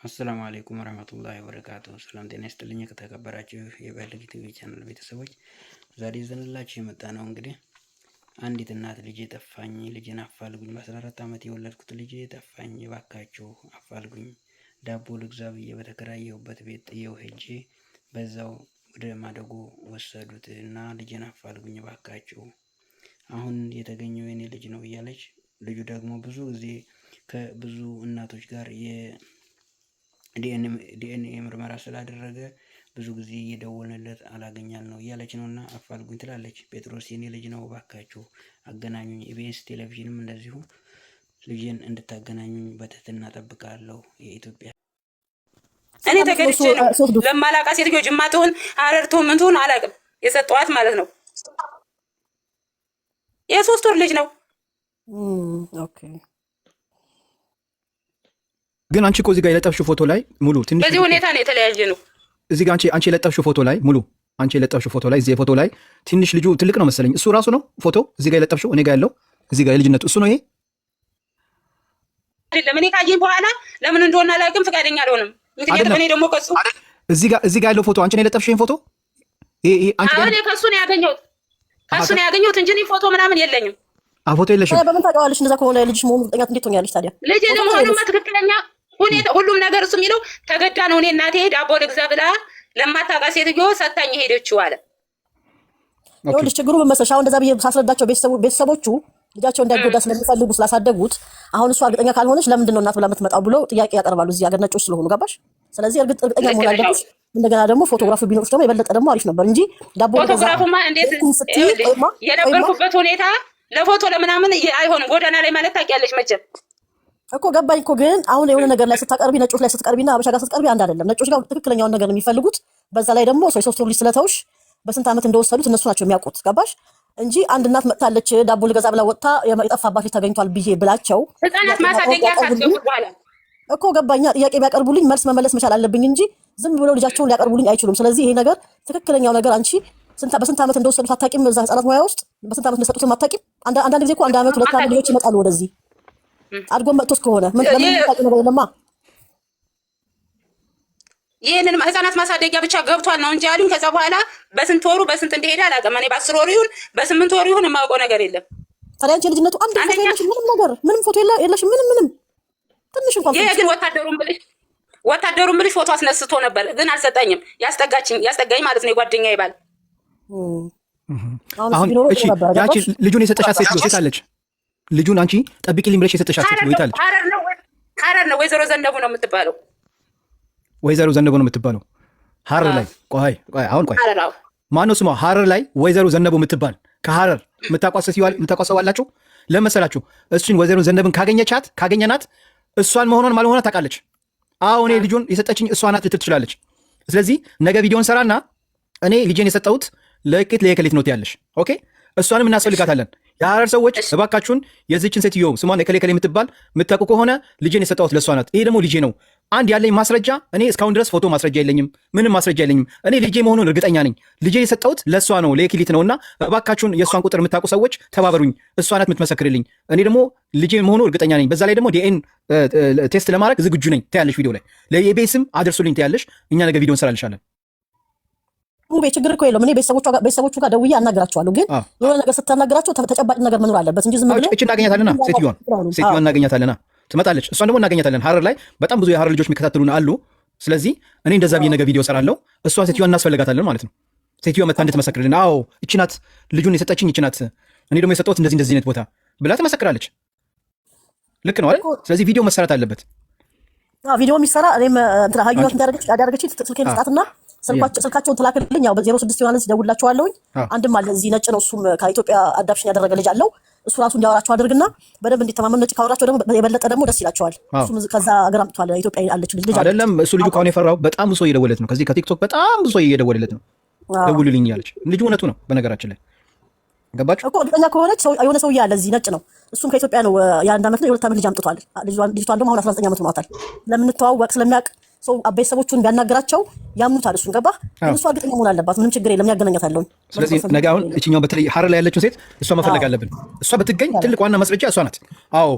አሰላሙ አለይኩም ወረህመቱላሂ ወበረካቱ። ሰላም ጤና ይስጥልኝ ከተከበራችሁ የበልግ ቲቪ ቻናል ቤተሰቦች፣ ዛሬ ይዘንላችሁ የመጣ ነው እንግዲህ አንዲት እናት ልጄ ጠፋኝ፣ ልጄን አፋልጉኝ፣ በ14 ዓመት የወለድኩት ልጄ ጠፋኝ፣ እባካችሁ አፋልጉኝ፣ ዳቦ ልግዛ ብዬ በተከራየሁበት ቤት ጥየው ሄጄ በዛው ወደ ማደጎ ወሰዱት እና ልጄን አፋልጉኝ እባካችሁ፣ አሁን የተገኘው የኔ ልጅ ነው እያለች፣ ልጁ ደግሞ ብዙ ጊዜ ከብዙ እናቶች ጋር ዲኤንኤ ምርመራ ስላደረገ ብዙ ጊዜ እየደወልንለት አላገኛል ነው እያለች ነው እና አፋልጉኝ ትላለች። ጴጥሮስ የኔ ልጅ ነው እባካችሁ አገናኙኝ። ኢቢኤስ ቴሌቪዥንም እንደዚሁ ልጄን እንድታገናኙኝ በትህትና ጠብቃለሁ። የኢትዮጵያ እኔ ተገድቼ ነው ለማላውቃት ሴትዮ ጅማ ትሁን ሐረር ትሁን ምን ትሁን አላውቅም፣ የሰጠኋት ማለት ነው። የ3 ወር ልጅ ነው። Okay። ግን አንቺ እኮ እዚህ ጋር የለጠፍሽው ፎቶ ላይ ሙሉ ትንሽ በዚህ ሁኔታ ነው የተለያየ ነው። እዚህ ጋር አንቺ የለጠፍሽው ፎቶ ላይ ሙሉ አንቺ የለጠፍሽው ፎቶ ላይ እዚህ ፎቶ ላይ ትንሽ ልጁ ትልቅ ነው መሰለኝ። እሱ ራሱ ነው ፎቶ እዚህ ጋር የለጠፍሽው እኔ ጋር ያለው እዚህ ጋር የልጅነቱ እሱ ነው ይሄ አይደለም። እኔ ካየኝ በኋላ ለምን እንደሆነ አላውቅም፣ ፈቃደኛ አልሆንም። ምክንያቱም እኔ ደግሞ ከሱ እዚህ ጋር ያለው ፎቶ አንቺ ነው የለጠፍሽው ይሄን ፎቶ? ይሄ አንቺ ጋር እኔ ከሱ ነው ያገኘሁት፣ ከሱ ነው ያገኘሁት እንጂ እኔ ፎቶ ምናምን የለኝም። ፎቶ የለሽም? በምን ታውቂዋለሽ? እንደዛ ከሆነ ልጅሽ መሆኑ እርግጠኛ እንዴት ትሆኛለሽ ታዲያ? ልጅ ለመሆኑማ ትክክለኛ ሁኔታ ሁሉም ነገር እሱ የሚለው ተገዳ ነው። እኔ እናቴ ዳቦ ልግዛ ብላ ለማታውቃት ሴትዮ ሰታኝ ሄደችው አለ። ይኸውልሽ ችግሩ ምን መሰለሽ፣ አሁን እንደዛ ብዬ ሳስረዳቸው ቤተሰቦቹ ልጃቸው እንዳይጎዳ ስለሚፈልጉ ስላሳደጉት፣ አሁን እሷ እርግጠኛ ካልሆነች ለምንድን ነው እናት ብላ የምትመጣው ብሎ ጥያቄ ያቀርባሉ። እዚህ ሀገር ነጮች ስለሆኑ ገባሽ? ስለዚህ እርግጠኛ መሆን አለብሽ። እንደገና ደግሞ ፎቶግራፉ ቢኖርሽ ደግሞ የበለጠ ደግሞ አሪፍ ነበር እንጂ ዳቦ ፎቶግራፉማ እንዴት የነበርኩበት ሁኔታ ለፎቶ ለምናምን አይሆንም። ጎዳና ላይ ማለት ታውቂያለሽ መቼም እኮ ገባኝ እኮ። ግን አሁን የሆነ ነገር ላይ ስታቀርቢ ነጮች ላይ ስትቀርቢና ሀበሻ ጋር ስትቀርቢ አንድ አይደለም። ነጮች ጋር ትክክለኛውን ነገር ነው የሚፈልጉት። በዛ ላይ ደግሞ ሰው የ3 ወር ልጅ ስለተውሽ በስንት ዓመት እንደወሰዱት እነሱ ናቸው የሚያውቁት። ገባሽ? እንጂ አንድ እናት መጥታለች ዳቦ ልገዛ ብላ ወጥታ የጠፋባት ልጅ ተገኝቷል ብዬ ብላቸው ህጻናት ማሳደጊያ ካስገቡት በኋላ እኮ ገባኛ ጥያቄ ቢያቀርቡልኝ መልስ መመለስ መቻል አለብኝ እንጂ ዝም ብለው ልጃቸውን ሊያቀርቡልኝ አይችሉም። ስለዚህ ይሄ ነገር ትክክለኛው ነገር አንቺ በስንት ዓመት እንደወሰዱት አታውቂም። እዛ ህጻናት ሙያ ውስጥ በስንት ዓመት እንደሰጡትም አታውቂም። አንዳንድ ጊዜ እኮ አንድ ዓመት 2 ዓመት ልጆች ይመጣሉ ወደዚህ አድጎ መጥቶስ ከሆነ ምን ለምን ታውቂ ነገር የለማ። ይህንን ህጻናት ማሳደጊያ ብቻ ገብቷል ነው እንጂ አሉኝ። ከዛ በኋላ በስንት ወሩ በስንት እንደሄደ አላውቅም። እኔ በ10 ወሩ ይሁን በ8 ወሩ ይሁን የማውቀው ነገር የለም። ታዲያ አንቺ የልጅነቱ አንድ ፎቶ የለሽም? ምንም ነገር ምንም ፎቶ የለሽም? ምንም ምንም ትንሽ እንኳን ይሄ ግን ወታደሩን ብልሽ ፎቶ አስነስቶ ነበር፣ ግን አልሰጠኝም። ያስጠጋችኝ ያስጠጋኝ ማለት ነው የጓደኛዬ ባል። አሁን እሺ፣ ያንቺ ልጁን የሰጠሻት ሴትዮ ሴት አለች። ልጁን አንቺ ጠብቂልኝ ብለሽ የሰጠሻት ሴትዮ የት አለች? ሐረር ነው። ወይዘሮ ዘነቡ ነው የምትባለው። ወይዘሮ ዘነቡ ነው የምትባለው ሐረር ላይ። ቆይ ቆይ፣ አሁን ቆይ፣ ማነው ስሟ? ሐረር ላይ ወይዘሮ ዘነቡ የምትባል ከሐረር የምታውቋት ሰው አላችሁ? ለመሰላችሁ እሱን ወይዘሮ ዘነብን ካገኘቻት ካገኘናት እሷን መሆኗን ማለሆኗ ታውቃለች። አዎ እኔ ልጁን የሰጠችኝ እሷ ናት ልትል ትችላለች። ስለዚህ ነገ ቪዲዮን ሰራና እኔ ልጄን የሰጠሁት ለኬት ለየከሌት ነው ትያለሽ። Okay፣ እሷንም እናስፈልጋታለን። የሐረር ሰዎች እባካችሁን የዚችን ሴትዮ ስሟን የከሌ ከሌ የምትባል የምታውቁ ከሆነ ልጄን የሰጠሁት ለእሷ ናት። ይሄ ደግሞ ልጄ ነው። አንድ ያለኝ ማስረጃ እኔ እስካሁን ድረስ ፎቶ ማስረጃ የለኝም፣ ምንም ማስረጃ የለኝም። እኔ ልጄ መሆኑን እርግጠኛ ነኝ። ልጄ የሰጠሁት ለእሷ ነው፣ ለየክሊት ነው። እና እባካችሁን የእሷን ቁጥር የምታውቁ ሰዎች ተባበሩኝ። እሷ ናት የምትመሰክርልኝ። እኔ ደግሞ ልጄ መሆኑ እርግጠኛ ነኝ። በዛ ላይ ደግሞ DNA test ለማድረግ ዝግጁ ነኝ ትያለሽ። ቪዲዮ ላይ ለኢቢኤስም አድርሱልኝ ትያለሽ። እኛ ነገ ቪዲዮ እንሰራልሻለን። ሙቤ ችግር እኮ የለውም። እኔ ቤተሰቦቹ ጋር ደውዬ አናግራቸዋለሁ። ግን የሆነ ነገር ስታናግራቸው ተጨባጭ ነገር መኖር አለበት እንጂ ዝም ብሎ እቺ እናገኛታለና፣ ሴትዮዋን እናገኛታለና ትመጣለች። እሷን ደግሞ እናገኛታለን። ሐረር ላይ በጣም ብዙ የሐረር ልጆች የሚከታተሉን አሉ። ስለዚህ እኔ እንደዛ ብዬ ነገ ቪዲዮ እሰራለሁ። እሷን ሴትዮዋን እናስፈልጋታለን ማለት ነው። ሴትዮዋ መታ እንድትመሰክርልን፣ አዎ እቺ ናት ልጁን የሰጠችኝ እቺ ናት፣ እኔ ደግሞ የሰጠሁት እንደዚህ እንደዚህ አይነት ቦታ ብላ ትመሰክራለች። ልክ ነው አይደል? ስለዚህ ቪዲዮ መሰራት አለበት። ቪዲዮ የሚሰራ እኔም እንትና ሀዩት እንዳደረገች ስልኬን ስጣትና ስልካቸውን ትላክልኝ። ያው በ06 ይሆናል ደውላቸዋለሁኝ። አንድም አለ እዚህ ነጭ ነው፣ እሱም ከኢትዮጵያ adoption ያደረገ ልጅ አለው። እሱ ራሱ እንዲያወራቸው አድርግና በደንብ እንዲተማመኑ ነጭ ካወራቸው ደግሞ የበለጠ ደግሞ ደስ ይላቸዋል። እሱም ከዛ ሀገር አምጥቷል። ኢትዮጵያ አለች ልጅ አይደለም እሱ ልጁ ካሁን የፈራው በጣም ብዙ ሰው እየደወለለት ነው። ከዚህ ከቲክቶክ በጣም ብዙ ሰው እየደወለለት ነው። ደውሉልኝ እያለች ልጁ እውነቱ ነው። በነገራችን ላይ ገባችሁ እኮ እርግጠኛ ከሆነች የሆነ ሰውዬ አለ እዚህ ነጭ ነው። እሱም ከኢትዮጵያ ነው። የ1 ዓመት ነው የ2 ዓመት ልጅ አምጥቷል። ልጅቷን ደግሞ አሁን 19 ዓመት ሆኗታል። ስለምንተዋወቅ ስለሚያውቅ ሰው ቤተሰቦቹን ቢያናገራቸው ያምኑታል። እሱን ገባህ? ግን እሷ እርግጠኛ መሆን አለባት። ምንም ችግር የለም፣ ያገናኛታለሁ። ስለዚህ ነገ አሁን እችኛው በተለይ ሀረር ላይ ያለችውን ሴት እሷ መፈለግ አለብን። እሷ ብትገኝ ትልቅ ዋና ማስረጃ እሷ ናት። አዎ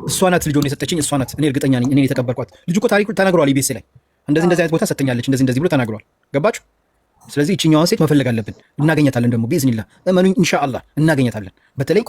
እሷ ናት ልጇን የሰጠችኝ እሷ ናት። እኔ እርግጠኛ ነኝ፣ እኔ የተቀበልኳት። ልጁ እኮ ታሪኩ ተናግሯል። ኢቢኤስ ላይ እንደዚህ እንደዚህ አይነት ቦታ ሰጥተኛለች እንደዚህ እንደዚህ ብሎ ተናግሯል። ገባችሁ? ስለዚህ እችኛዋን ሴት መፈለግ አለብን። እናገኛታለን ደግሞ ቢኢዝኒላህ፣ እመኑኝ፣ ኢንሻአላህ እናገኛታለን። በተለይ